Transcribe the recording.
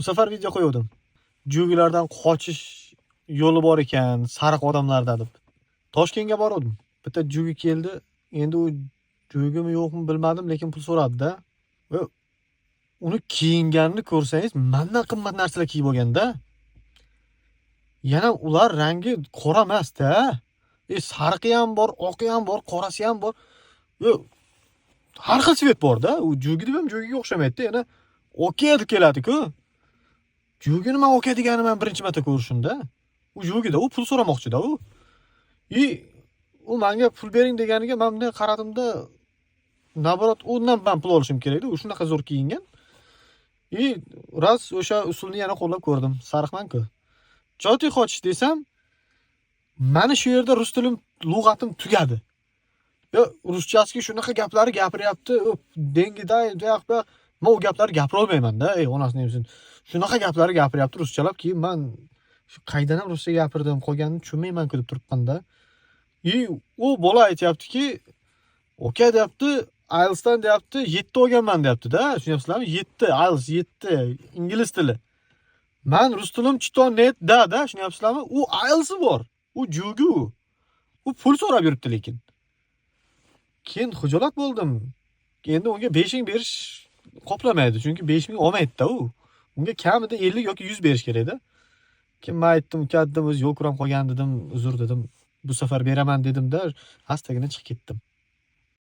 Bu safar video qo'yuvdim. Jo'gilardan qochish yo'li bor ekan, sariq odamlarda deb. Toshkentga boruvdim. Bitta jo'gi keldi. Endi u jo'gimi yo'qmi bilmadim, lekin pul so'radi-da. Va uni kiyinganini ko'rsangiz, mandan qimmat narsalar kiyib olganda. Yana ular rangi qora emas-da. Sariqi ham bor, oqi ham bor, qorasi ham bor. Har xil цвет bor-da. U jo'gi deb ham jo'giga o'xshamaydi-da. Yana oka deb keladi-ku. Jo'gini man oka deganini man birinchi marta ko'rishimda. U jo'gida, u pul so'ramoqchida u. И u menga pul bering deganiga man bunday qaradimda, наоборот, undan man pul olishim kerak-da. U shunaqa zo'r kiyingan. И раз o'sha usulni yana qo'llab ko'rdim. Sariqman-ku. "Чё ты хочешь?" desam, mani shu yerda rus tilim lug'atim tugadi. Yo, ruschasiga shunaqa gaplari gapiryapti. "Деньги дай", bu yoq bu yoq. Men u gaplarni gapira olmayman-da. Ey, onasini emsin. Shunaqa gaplari gapiryapti ruschalab, keyin man qaydan ham ruscha gapirdim, qolganini tushunmayman-ku deb turibman-da. И u bola aytyaptiki, "Aka", deyapti, "IELTSdan", deyapti, "7 olganman", deyapti-da. Tushunyapsizlarmi? 7, IELTS 7, ingliz tili. Man rus tilim что нет да da, tushunyapsizlarmi? U IELTSi bor. U jo'gi u. U pul so'rab yuribdi lekin. Keyin xijolat bo'ldim. Endi unga 5 ming berish qoplamaydi, chunki 5 ming olmaydi-da u. Unga kamida 50 yoki 100 berish kerak-da. Keyin men aytdim, "Uka", dedim, "o'zi yo'l ko'ram qolgan", dedim, "Uzr", dedim. "Bu safar beraman", dedimda, astagina chiqib ketdim.